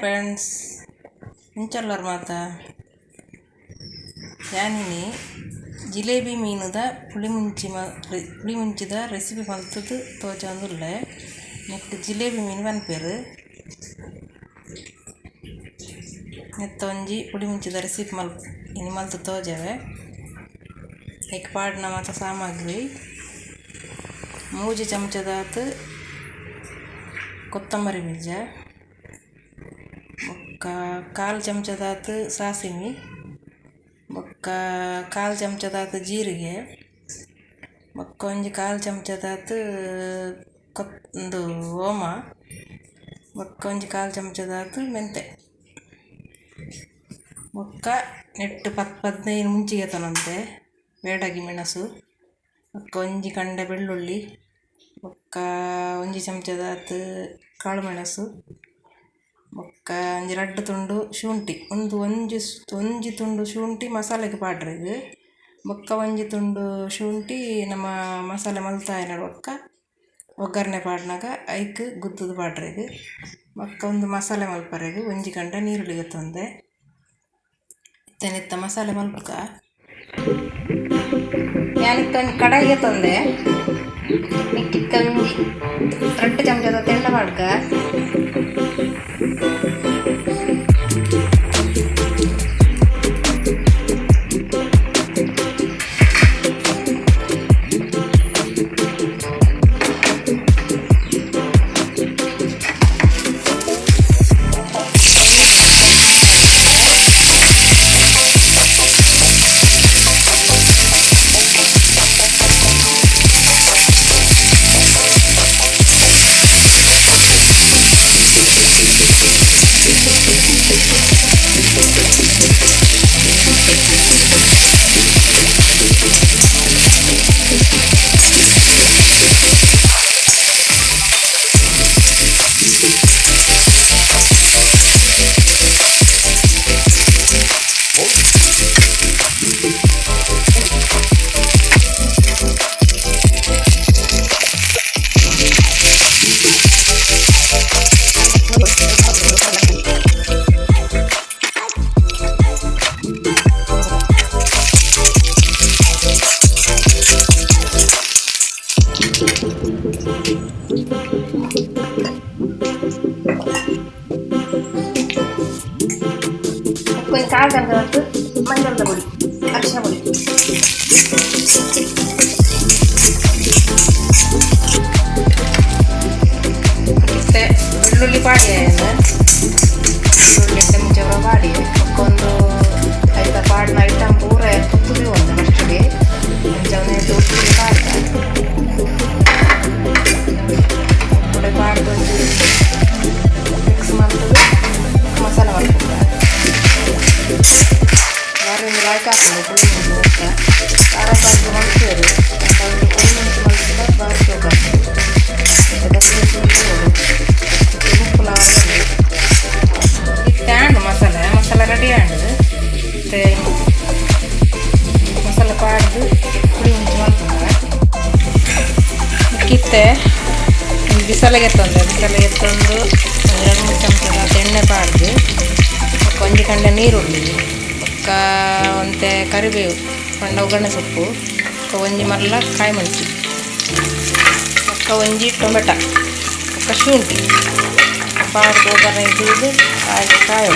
Friends, ಇಂಚಲ್ಲರ್ ಮಾತ ಯಾನಿನಿ jalebi ಮೀನುದ Pulimunchi ಪುಳಿಮುಂಚಿದ recipe ಮಲ್ತದು ತೋಜೊಂದುಲ್ಲೆ. ನೆಕ್ಕ್ ಜಿಲೇಬಿ ಮೀನು ಪನ್ಪೆರ್. ನೆತ್ತ ಒಂಜಿ ಪುಳಿಮುಂಚಿದ ರೆಸಿಪಿ ಇನಿ ಮಲ್ತ್ ತೋಜವೆ. ಐಕ್ ಪಾಡ್ನ ಮಾತ ಸಾಮಗ್ರಿ 3 ಚಮಚದಾತ್ ಕೊತ್ತಂಬರಿ ಬೀಜ, ಬೊಕ್ಕ 1/4 ಚಮಚದಾತ್ ಸಾಸಿವೆ, ಬೊಕ್ಕ 1/4 ಚಮಚದಾತ್ ಜೀರಿಗೆ, ಬೊಕ್ಕ ಒಂಜಿ 1/4 ಚಮಚದಾತ್ ಉಂದು ಓಮ, ಬೊಕ್ಕ ಒಂಜಿ 1/4 ಚಮಚದಾತ್ ಮೆಂತೆ, ಬೊಕ್ಕ ನೆಟ್ಟ್ 10 15 ಮುಂಚಿಗೆ ತನಂತೆ ಬೇಡಗಿ ಮೆಣಸು, ಬೊಕ್ಕ ಒಂಜಿ ಕಂಡೆ ಬೆಳ್ಳುಳ್ಳಿ, ಬೊಕ್ಕ ಒಂಜಿ ಚಮಚದಾತ್ ಕಾಳು ಮೆಣಸು, ಬೊಕ್ಕ ಒಂಜಿ 2 ತುಂಡು ಶುಂಠಿ, ಉಂದು ಒಂಜಿ ತುಂಡು ಶುಂಠಿ ಮಸಾಲೆಗ್ ಪಾಡ್ರೆಗ್, ಬೊಕ್ಕ ಒಂಜಿ ತುಂಡು ಶುಂಠಿ ನಮ್ಮ ಮಸಾಲೆ ಮಲ್ತಾಯಿನ ಬೊಕ್ಕ ಒಗ್ಗರಣೆ ಪಾಡ್ನಗ ಐಕ್ ಗುದ್ದುದು ಪಾಡ್ರೆಗ್, ಬೊಕ್ಕ ಒಂದು ಮಸಾಲೆ ಮಲ್ಪರೆಗ್ ಒಂಜಿ ಕಂಡೆ ನೀರುಳ್ಳಿ ಗೆತ್ತೊಂದೆ. ಇತ್ತೆ ಮಸಾಲೆ ಮಲ್ಪುಗ. ಯಾನಿತ್ತೆ ಒಂಜಿ ಕಡಾಯಿ ಗೆತ್ತೊಂದೆ. ಇತ್ತೆ ಒಂಜಿ 2 ಚಮಚದ ಎಣ್ಣೆ ಪಾಡ್ಕ. ಒಂಜಿ 1/4 ಚಮಚದಷ್ಟು ಮಂಜಲ್ದ ಪೊಡಿ, ಅರಿಶಿನ ಪೊಡಿ, ಇತ್ತೆ ಬೆಳ್ಳುಳ್ಳಿ ಪಾಡಿಯ, ಬೆಳ್ಳುಳ್ಳಿ ಮುಂಚೆ ಪಾಡಿ ಬೊಕ್ಕ ಒಂದು ಐತ ಪಾಡಿನ ಐಟಮ್ ಪೂರ ಪೊತ್ತುದು ಒಂದು ಫಸ್ಟಿಗೆ ಅಂಚನೆ ಉಪ್ಪು ಪಾಡ್ದ ಉಪ್ಪುಡೆ ಪಾಡ್ದು ಒಂಜಿ ಮಿಕ್ಸ್ ಮಲ್ತದು ಮಸಾಲೆ ಮಲ್ಪುಗ. ಬಾರಿ ಒಂದು ಲಾಯ್ಕ್ ಆಪುಂಡು ಪುಳಿ ಮುಂಚಿ. ಬೊಕ್ಕ ಖಾರ ಪಾಡ್ದು ಮಲ್ಪುವೆರ್, ಆಂಡ ಒಂದು ಪುಳಿ ಮುಂಚಿ ಮಲ್ತ್ಂಡ ಬಾರಿ ಶೋಕು ಆಪುಂಡು. ಉಪ್ಪುಲ ಇತ್ತೆ ಆಂಡ್ ಮಸಾಲೆ ಮಸಾಲೆ ರೆಡಿ ಆಂಡ್. ಇತ್ತೆ ಮಸಾಲೆ ಪಾಡ್ದು ಪುಳಿ ಮುಂಚಿ ಮಲ್ಪುಗ. ಇತ್ತೆ ಬಿಸಲೆಗೆ ಎತ್ತೊಂದೆ, ಬಿಸಲೆಗೆ ಎತ್ತೊಂದು 2 3 ಚಮಚದ ಎಣ್ಣೆ ಪಾಡ್ದು ಬೊಕ್ಕ ಒಂಜಿ ಕಂಡೆ ನೀರುಳ್ಳಿ, ಬೊಕ್ಕ ಒಂತೆ ಕರಿಬೇವು ಪಂಡ ಒಗ್ಗರಣೆ ಸೊಪ್ಪು, ಬೊಕ್ಕ ಒಂಜಿ ಮಲ್ಲ ಕಾಯಿ ಮೆಣಸು, ಬೊಕ್ಕ ಒಂಜಿ ಟೊಮೆಟೊ, ಬೊಕ್ಕ ಶುಂಠಿ ಪಾಡ್ದು ಒಗ್ಗರಣೆ ದೀದ್ ಕಾಯಿ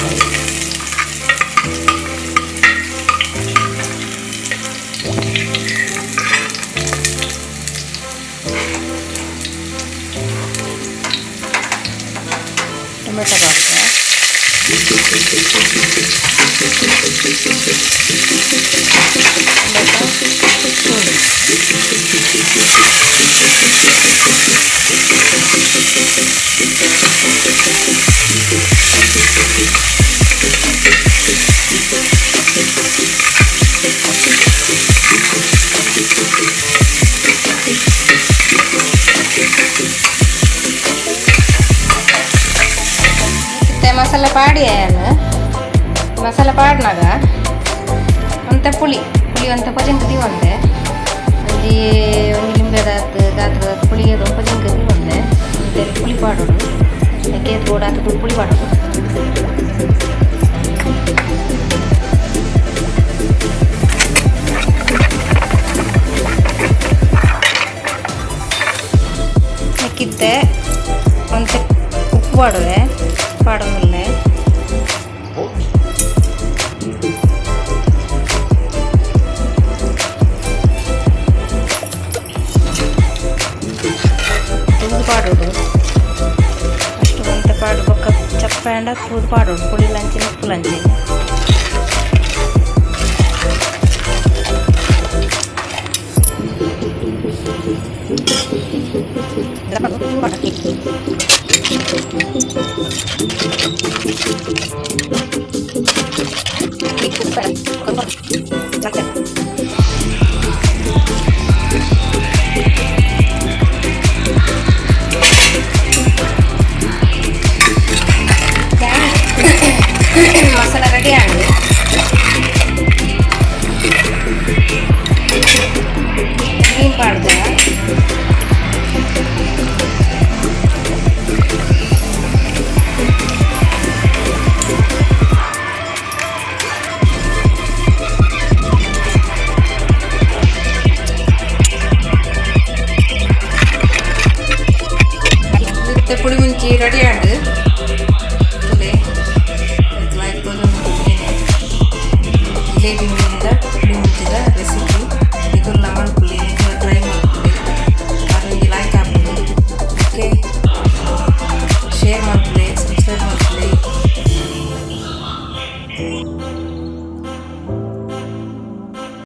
ಟೊಮೆಟೊ ಪಾಡ್ದ. ಟೊಮೆಟೊ ಶುಂಠಿ ಇತ್ತೆ ಮಸಾಲೆ ಪಾಡಿಯ. ಮಸಾಲೆ ಪಾಡ್ನಾಗ ಒಂತೆ ಪುಳಿ ಪುಳಿ ಒಂತೆ ಪೊಜೆಂಕ್ ದೀವೊಂದೆ. ಒಂಜಿ ಒಂಜಿ ಲಿಂಬೆದಾತ್ ಗಾತ್ರದ ಪುಳಿ ಪೊಜೆಂಕ್ ದೀವೊಂದೆ. ಒಂತೆ ಪುಳಿ ಪಾಡೊಡು, ಐಕ್ ಏತ್ ಬೋಡಾತ್ ಪುಳಿ ಪಾಡೊಡು. ನೆಕ್ಕಿತ್ತೆ ಒಂತೆ ಉಪ್ಪು ಪಾಡುವೆ ಪಾಡೊಂದುಲ್ಲೆ. ತೂದು ಪಾಡೊಡು ಅಷ್ಟು ಒಂತೆ ಪಾಡು ಬೊಕ್ಕ ಚಪ್ಪೆ ಆಂಡ ತೂದು ಪಾಡೊಡು ಪುಳಿಲಂಚಿನ ಉಪ್ಪುಲಂಚಿನ. ಮಸಾಲ ರೆಡಿ ಆಂಡ್. ಮೀನ್ ಪಾಡ್ದ. ಇತ್ತೆ ಪುಳಿ ಮುಂಚಿ ರೆಡಿ ಆಂಡ್.